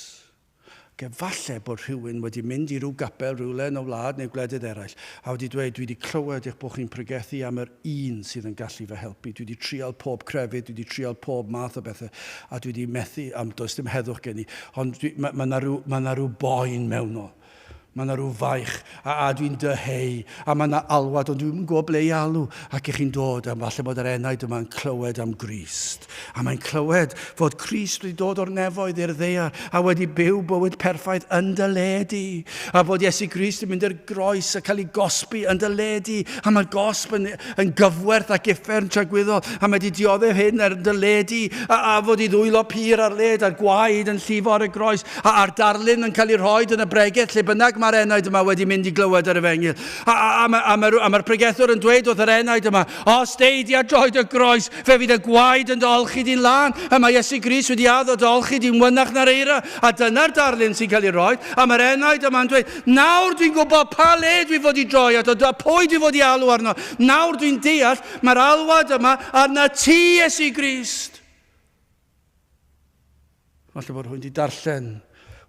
Ac efallai bod rhywun wedi mynd i ryw gapel rhywle yn y wlad neu gwledydd eraill a wedi dweud, dwi wedi clywed eich bod chi'n pregethu am yr un sydd yn gallu fy helpu. Dwi wedi trial pob crefydd, dwi wedi trial pob math o bethau a dwi wedi methu, am does dim heddwch gen i. Ond mae ma, ma 'na rhyw, ma 'na rhyw boen mewnol. Mae yna rhyw faich, a, a dwi'n dyheu, a mae yna alwad, ond dwi'n gwybod ble i alw. Ac i chi'n dod, a falle bod yr enaid yma'n clywed am Grist. A mae'n clywed fod Crist wedi dod o'r nefoedd i'r ddaear, a wedi byw bywyd perffaith yn dy le di. A bod Iesu Grist yn mynd i'r groes a cael ei gosbi yn dy le di. A mae'r gosb yn, yn gyfwerth ac uffern tragwyddol, a mae wedi dioddef hyn ar dy le di, a, a fod i ddwylo pur ar led, a'r gwaed yn llifo ar y groes, a, a'r darlun yn cael ei rhoi yn y bregeth, lle bynnag mae'r enaid yma wedi mynd i glywed yr efengyl. A, a, a, a, a, mae'r, a mae'r pregethwr yn dweud wrth yr enaid yma, os deud di ar droed y groes, fe fydd y gwaed yn dy olchi di'n lân, a mae Iesu Grist wedi addo dy olchi di'n wynach na'r eira, a dyna'r darlun sy'n cael ei roi, a mae'r enaid yma'n dweud, Nawr dwi'n gwybod pa le dwi fod i droi ato, a pwy dwi fod i alw arno. Nawr dwi'n deall, mae'r alwad yma arna ti, Iesu Grist. Falle bod rhywun wedi darllen,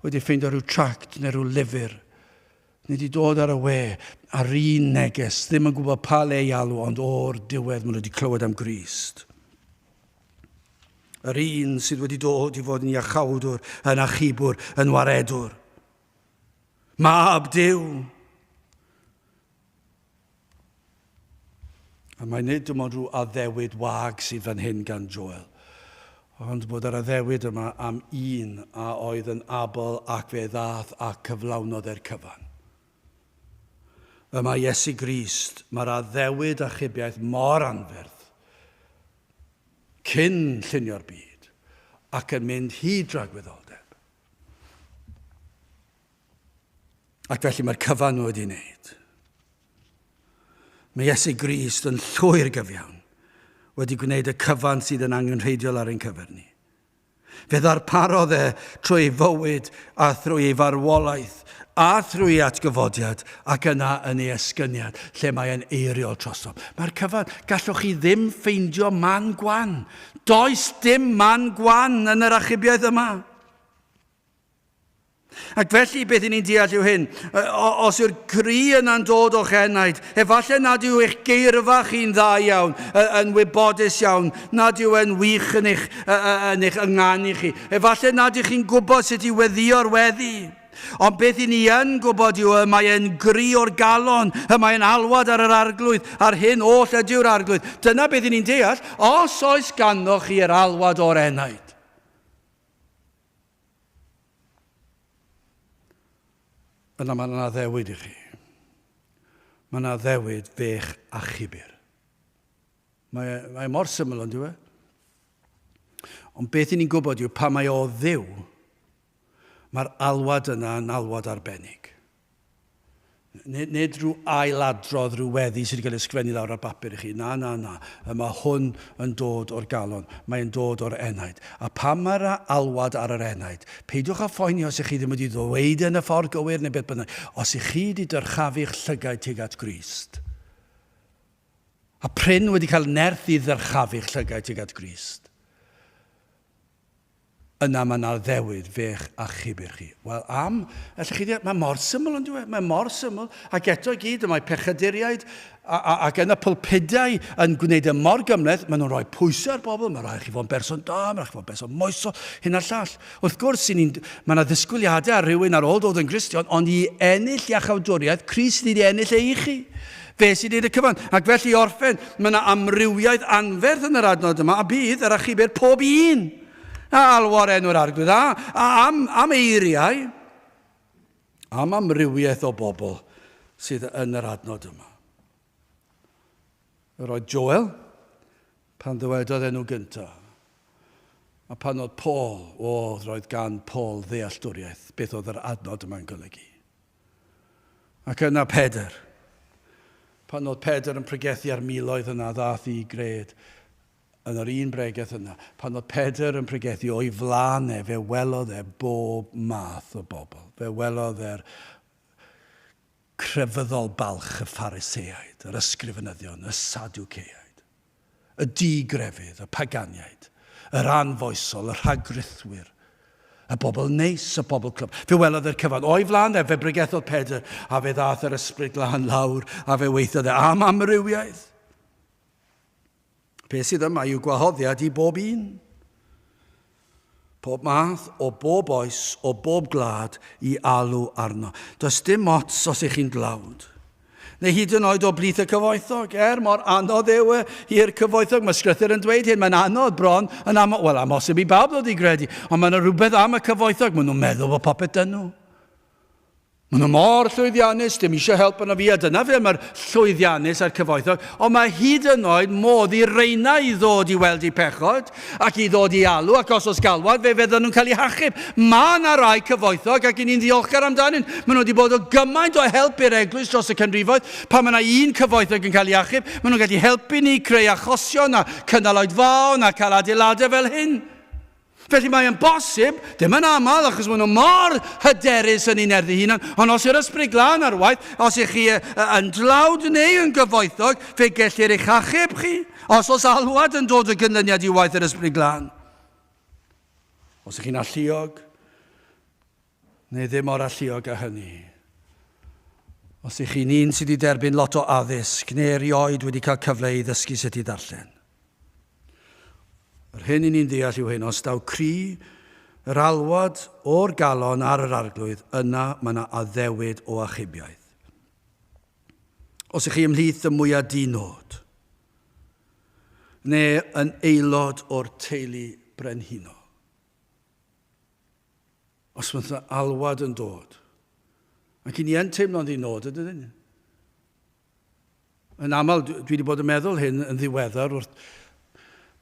wedi ffeindio rhyw tract neu rhyw lyfr, neu wedi dod ar y we ar un neges, ddim yn gwybod pa le i alw, ond o'r diwedd maen nhw wedi clywed am Grist. Yr un sydd wedi dod i fod yn iachawdwr, yn achubwr, yn waredwr. Mab Duw. A mae nid dim ond rhyw addewid wag sydd fan hyn gan Joel, ond bod yr addewid yma am un a oedd yn abl ac fe ddath ac cyflawnodd e'r cyfan. Y mae Iesu Grist, mae'r addewid achubiaeth mor anferth cyn llunio'r byd ac yn mynd hyd dragwyddoldeb. Ac felly mae'r cyfan wedi wneud. Mae Iesu Grist yn llwyr gyfiawn wedi gwneud y cyfan sydd yn angenrheidiol ar ein cyfer ni. Fe ddarparodd e trwy ei fywyd a thrwy ei farwolaeth a thrwy ei atgyfodiad ac yna yn ei esgyniad lle mae e'n eiriol trosom. Mae'r cyfan, gallwch chi ddim ffeindio man gwan. Does dim man gwan yn yr achubiaeth yma. Ac felly, beth i ni'n deall yw hyn, os yw'r cri yna'n dod o'ch enaid, efallai nad yw eich geirfa chi'n dda iawn, yn wybodus iawn, nad yw e'n wych yn eich, yn eich ynganu chi. Efallai nad ych chi'n gwybod sut i weddïo'r weddi. Ond beth i ni yn gwybod yw y mae e'n gri o'r galon, y mae'n alwad ar yr arglwydd, a'r hyn oll ydyw'r arglwydd. Dyna beth i ni'n deall, os oes ganddoch chi yr alwad o'r enaid. Yna mae yna addewid i chi. Mae yna addewid fe'ch achubir. Mae, e, mae e mor syml ond yw e? Ond beth i ni'n gwybod yw pa mae o ddiw, mae'r alwad yna yn alwad arbennig. Nid, nid rhyw ailadrodd rhyw weddi sydd wedi cael ei ysgrifennu lawr ar bapur i chi. Na, na, na. Y mae hwn yn dod o'r galon. Mae'n dod o'r enaid. A pan mae'r alwad ar yr enaid, peidiwch â phoeni os ych chi ddim wedi ddweud e yn y ffordd gywir neu beth bynnag. Os ych chi wedi dyrchafu'ch llygaid tuag at Grist, a prin wedi cael nerth i ddyrchafu'ch llygaid tuag at Grist, Yna mae 'na addewid fe'ch achubir chi. Wel, am? Allwch chi ddeall, mae mor syml ond yw e? Mae mor syml. Ac eto i gyd, y mae pechaduriaid a, a, ac yn y pulpudau yn gwneud e mor gymhleth, maen nhw'n rhoi pwysau ar bobl, mae rhaid chi fod yn berson da, mae rhaid chi fod yn berson moesol, hyn a'r llall. Wrth gwrs, mae yna ddisgwyliadau ar rhywun ar ôl dod yn Gristion, ond i ennill iachawdwriaeth, Crist sydd wedi ennill e i chi. Fe sy'n neud y cyfan. Ac felly i orffen, mae yna amrywiaeth anferth yn yr adnod yma, a bydd yr achubir pob un a alwo'r enw'r arglwydd. A, a am, am eiriau, am amrywiaeth o bobl sydd yn yr adnod yma. Yr oedd Joel, pan ddywedodd enw gyntaf, a pan oedd Paul, o, roedd gan Paul ddealltwriaeth beth oedd yr adnod yma'n golygu. Ac yna Pedr. Pan oedd Pedr yn pregethu ar miloedd yna ddath i gred yn yr un bregeth yna, pan oedd Pedr yn pregethu o'i flaen e, fe welodd e bob math o bobl. Fe welodd e'r crefyddol balch y Phariseaid, yr ysgrifenyddion, y Sadwceaid. y di-grefydd, y paganiaid, yr anfoesol, y rhagrithwyr, y bobl neis, y bobl clwb. Fe welodd e'r cyfan. O'i flaen e, fe bregethodd Pedr, a fe ddaeth yr ysbryd glân lawr, a fe weithiodd e am amrywiaeth. Be sydd yma yw gwahoddiad i bob un. Pob math o bob oes, o bob gwlad i alw arno. Does dim ots os ych chi'n dlawd. Neu hyd yn oed o blith y cyfoethog, er mor anodd yw e i'r cyfoethog. Mae Sgrythyr yn dweud hyn, mae'n anodd bron yn am, wel, amhosib i bawb ddod i gredu, ond mae yna rhywbeth am y cyfoethog, maen nhw'n meddwl bod popeth dyn nhw. Maen nhw mor llwyddiannus, dim eisiau help yna fi, a dyna fe mae'r llwyddiannus a'r cyfoethog, ond mae hyd yn oed modd i reina i ddod i weld eu pechod ac i ddod i alw, ac os oes galwad, fe fydden nhw'n cael eu hachub. Mae yna rai cyfoethog ac i ni'n ddiolchgar amdanyn. Maen nhw wedi bod o gymaint o help i'r eglwys dros y canrifoedd. Pan mae yna un cyfoethog yn cael ei achub, maen nhw'n gallu helpu ni creu achosion a cynnal oedfaon a cael adeiladau fel hyn. Felly mae yn bosib, dim yn aml, achos maen nhw mor hyderus yn eu nerth eu hunan, ond os yw'r Ysbryd Glân ar waith, os ych chi yn dlawd neu yn gyfoethog, fe gellir eich achub chi, os oes alwad yn dod o gynlyniad i waith yr Ysbryd Glân. Os ych chi'n alluog, neu ddim mor alluog â hynny. Os ych chi'n un sydd wedi derbyn lot o addysg, neu erioed wedi cael cyfle i ddysgu sut i ddarllen. Yr hyn i ni'n ddeall yw hyn, os daw cri yr alwad o'r galon ar yr arglwydd, yna mae yna addewid o achubiaeth. Os ych chi ymhlith y mwyaf di-nod, neu yn aelod o'r teulu brenhinol, Os mae yna alwad yn dod, ac i ni yn teimlo'n ddinod, ydyn ni? Yn aml, dwi wedi bod yn meddwl hyn yn ddiweddar wrth,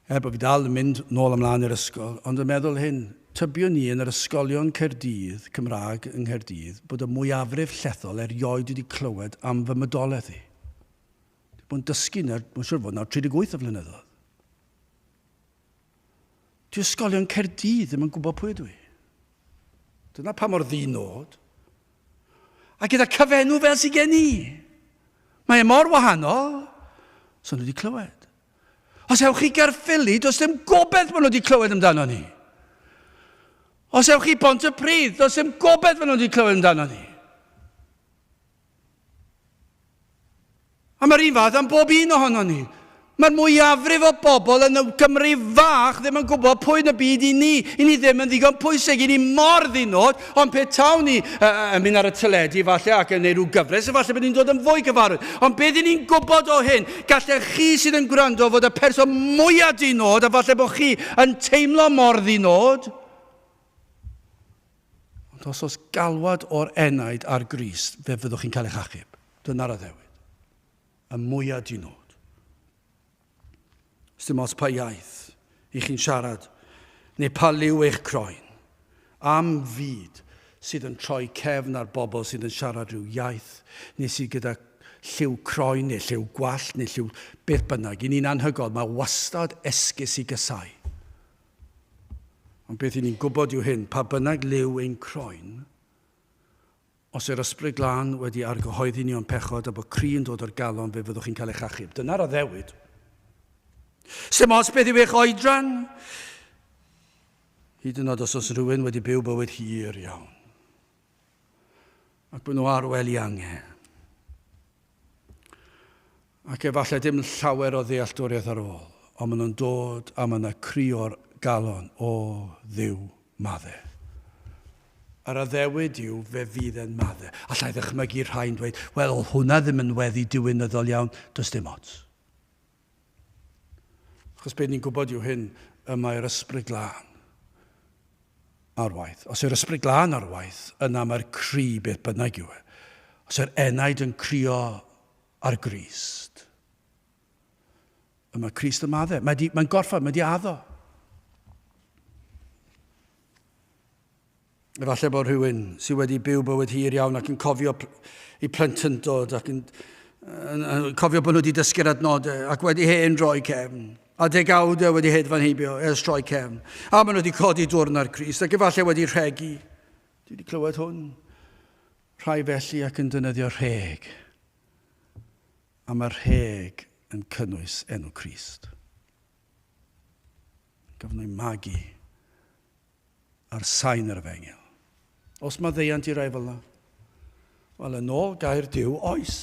er bod fi dal yn mynd nôl ymlaen i'r ysgol, ond yn meddwl hyn, tybiwn ni yn yr ysgolion Caerdydd, Cymraeg yng Nghaerdydd, bod y mwyafrif llethol erioed wedi clywed am fy mydolaeth i. Dwi wedi bod yn dysgu, mae'n siŵr fod nawr 38 o flynyddoedd. Dyw ysgolion Caerdydd ddim yn gwybod pwy ydw i. Dyna pa mor ddi-nod. A gyda cyfenw fel sydd gen i. Mae e mor wahanol. So nhw wedi clywed. Os ewch chi Gaerffili, does dim gobeith maen nhw wedi clywed amdano ni. Os ewch chi Bontypridd, does dim gobeith maen nhw wedi clywed amdano ni. A mae'r un fath am bob un ohono ni. Mae'r mwyafrif o bobl yn y Gymru fach ddim yn gwybod pwy yn y byd i ni. I ni ddim yn ddigon pwysig, i ni mor ddinod, ond pe tawn ni yn mynd ar y teledu falle ac yn gwneud rhyw gyfres, efallai bod ni'n dod yn fwy cyfarwydd. Ond beth i ni'n gwybod o hyn? Gallech chi sydd yn gwrando fod y person mwyaf dinod, a falle bod chi yn teimlo mor ddinod. Ond os oes galwad o'r enaid ar Grist, fe fyddwch chi'n cael eich achub. Dyna'r addewid. Y mwyaf di-nod. Sdim ots pa iaith i chi'n siarad, neu pa liw eich croen. Am fyd sydd yn troi cefn ar bobl sydd yn siarad rhyw iaith, neu sydd gyda lliw croen, neu lliw gwallt, neu lliw beth bynnag. I ni'n anhygoel, mae wastad esgus i gysau. Ond beth i ni'n gwybod yw hyn, pa bynnag liw ein croen, os yw'r Ysbryd Glân wedi argyhoeddi ni o'n pechod a bod cri yn dod o'r galon, fe fyddwch chi'n cael eich achub. Dyna'r addewid. Sdim ots beth yw eich oedran. Hyd yn oed os oes rhywun wedi byw bywyd hir iawn. Ac bod nhw ar wely angen. Ac efallai dim llawer o ddealltwriaeth ar ôl, ond maen nhw'n dod a mae yna cri o'r galon, o Dduw, madde. Yr addewid yw fe fydd e'n madde. Allai ddychmygu rhai'n dweud, wel, oedd hwnna ddim yn weddi diwinyddol iawn, does dim ots. Achos beth ni'n gwybod yw hyn, y mae'r Ysbryd Glân ar waith. Os yw'r Ysbryd Glân ar waith, yna mae'r cri beth bynnag yw e. Os yw'r enaid yn crio ar Grist, y mae Crist yn maddau. Mae'n di, mae gorffan, mae di addo. Efallai bod rhywun sydd wedi byw bywyd hir iawn ac yn cofio eu plentyndod ac yn, yn, yn cofio bod nhw wedi dysgu'r adnodau ac wedi hen droi cefn. A degawdau wedi hedfan heibio ers troi cefn. A maen nhw wedi codi dwrn ar Crist ac efallai wedi rhegi. Dwi wedi clywed hwn. Rhai felly ac yn defnyddio rheg. A mae'r rheg yn cynnwys enw Crist. Gafon nhw'n magu ar sain yr efengyl. Os maddeuant i rai fel yna, wel, yn ôl gair Duw, oes.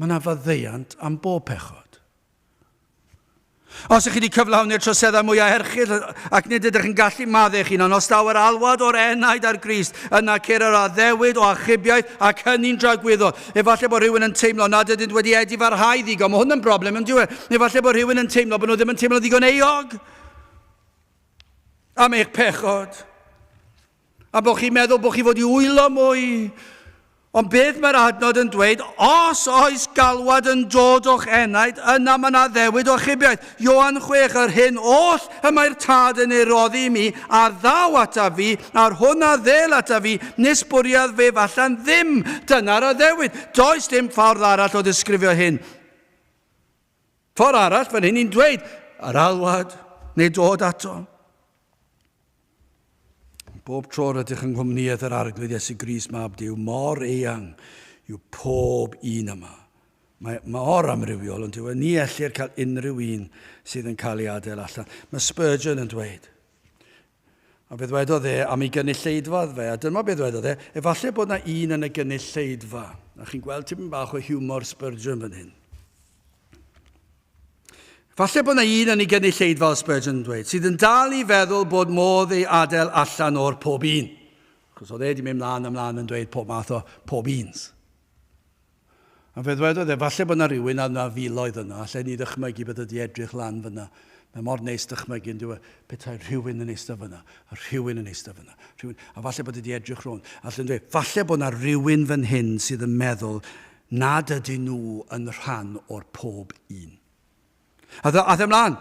Mae yna faddeuant am bob pechod. Os ych chi wedi cyflawni'r troseddau mwyaf erchyll ac nid ydych yn gallu maddau eich hunan, os daw yr alwad o'r enaid ar Grist, yna ceir yr addewid o achubiaeth ac hynny'n dragwyddol. Efallai bod rhywun yn teimlo nad ydynt wedi edifarhau ddigon. Mae hwn yn broblem, yn dyw e? Efallai bod rhywun yn teimlo bod nhw ddim yn teimlo ddigon euog am eich pechod. A bod chi'n meddwl bod chi fod i wylo mwy. Ond beth mae'r adnod yn dweud, os oes galwad yn dod o'ch enaid, yna mae yna addewid o achubiaeth. Ioan 6, yr hyn oll y mae'r Tad yn ei roddi i mi, a ddaw ataf fi, a'r hwn a ddel ataf fi, nis bwriad fef allan ddim. Dyna'r addewid. Does dim ffordd arall o ddisgrifio hyn. Ffordd arall, fan hyn ni'n dweud, yr alwad, neu dod ato. Bob tro rydych yng nghwmnïaeth yr Arglwydd Iesu Grist, Mab Duw, mor eang yw pob un yma. Mae mor amrywiol yn dyw e. Ni ellir cael unrhyw un sydd yn cael ei adael allan. Mae Spurgeon yn dweud, a fe ddwedodd e am ei gynulleidfa fe, a dyma beth ddwedodd e, efallai bod yna un yn y gynulleidfa. A chi'n gweld tipyn bach o hiwmor Spurgeon fan hyn. Falle bod yna un yn ei gynulleidfa, fel Spurgeon yn dweud, sydd yn dal i feddwl bod modd ei adael allan o'r pob un. Achos oedd e wedi mynd mlaen a mlaen yn dweud pob math o pob uns. A fe ddwedodd e, falle bod yna rhywun a yna filoedd yna, alle ni ddychmygu beth ydy edrych lan fyna. Mae mor neis dychmygu yn dyw e, petai rhywun yn eistedd fyna, a rhywun yn eistedd fyna, rhywun, a falle bod wedi edrych rownd. Allen dweud, falle bod yna rhywun fan hyn sydd yn meddwl nad ydyn nhw yn rhan o'r pob un. A ath ymlaen.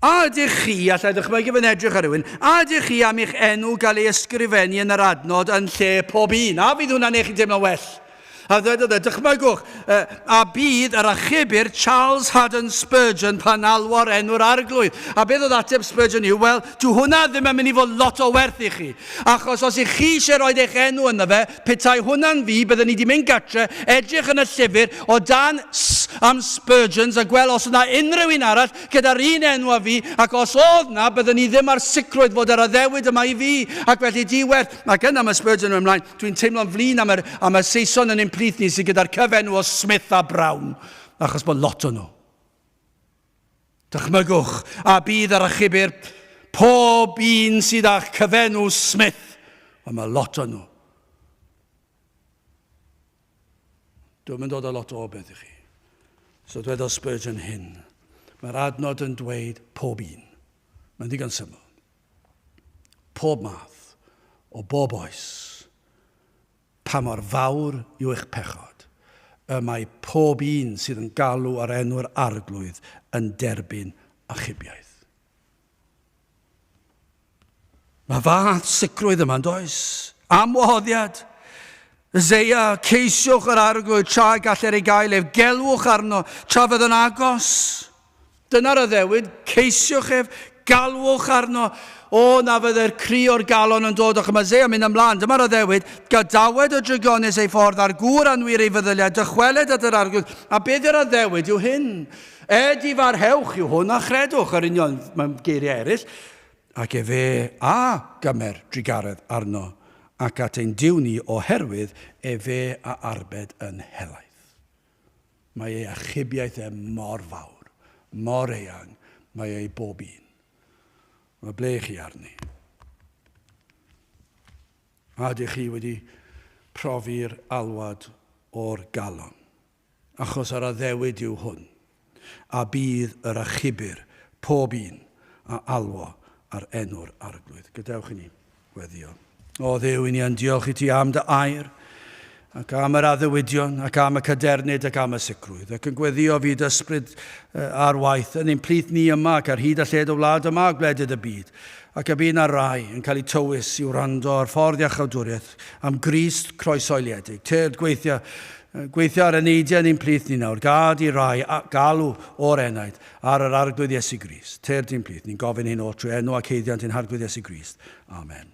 A ydych chi, allai ddychmygu fy edrych ar rhywun, a ydych chi am eich enw gael ei ysgrifennu yn yr adnod yn lle pob un? A fydd hwnna'n eich chi'n teimlo'n well? A ddwedodd e, dychmygwch, a bydd yr achubur Charles Haddon Spurgeon pan alwo'r enw'r arglwydd. A beth oedd ateb Spurgeon yw, wel, dw hwnna ddim yn mynd i fod lot o werth i chi. Achos os ych chi eisiau rhoi eich enw ynddo fe, Petai hwnna'n fi, bydden i 'di mynd gatre, edrych yn y llyfr o dan S am Spurgeons a gweld os oedd 'na unrhyw un arall gyda'r un enw â fi, ac os oedd 'na, bydden i ddim â'r sicrwydd fod yr addewid yma i fi, ac felly di-werth. Ac yna mae Spurgeon yn mynd ymlaen, dwi'n teimlo'n flin am yr, am y Saeson yn ein plith ni sydd gyda'r cyfenw o Smith a Brown, achos bod lot o nhw. Dychmygwch, a bydd yr achubur pob un sydd â'ch cyfenw Smith. Wel, mae lot o nhw. Dwi'n mynd dod â lot o beth i chi. So dwedodd Spurgeon hyn. Mae'r adnod yn dweud pob un. Mae'n ddigon syml. Pob math, o bob oes. Pa mor fawr yw eich pechod? Y mae pob un sydd yn galw ar enw'r Arglwydd yn derbyn achubiaeth. Mae fath sicrwydd yma, yn does? Am wahoddiad. Eseia, ceisiwch yr Arglwydd tra galler ei gael ef, gelwch arno tra fydd yn agos. Dyna'r addewid, ceisiwch ef, galwch arno. O, na fydde'r cri o'r galon yn dod o'ch Isaiah mynd ymlaen. Dyma'r addewid, gadawed y drygionus ei ffordd a'r gŵr anwir ei feddyliau, dychweled at yr arglwydd. A beth yw'r addewid yw hyn? Edifarhewch yw hwn a chredwch, yr union mewn geiriau eraill. Ac efe a gymer drugaredd arno ac at ein Duw ni oherwydd efe a arbed yn helaeth. Mae ei achubiaeth e mor fawr, mor eang, mae e i bob un. Mae ble chi arni? A ydych chi wedi profi'r alwad o'r galon? Achos yr addewid yw hwn, a bydd yr achubur pob un a alwo ar enw'r Arglwydd. Gadewch i ni weddio. O Dduw, i ni yn diolch i ti am dy air, ac am yr addewidion, ac am y cadernid, ac am y sicrwydd, ac yn gweddio fyd ysbryd ar waith yn ein plith ni yma ac ar hyd a lled y wlad yma a gwledydd y byd, ac y bydd na rai yn cael eu tywys i wrando ar ffordd iachawdwriaeth am Grist croesoeliedig. Tyrd gweithio, gweithio ar eneidiau yn ein plith ni nawr, gad i rai galw o'r enaid ar yr Arglwydd Iesu Grist. Tyrd i'n plith, ni'n gofyn hyn oll trwy enw ac haeddiant ein Harglwydd Iesu Grist. Amen.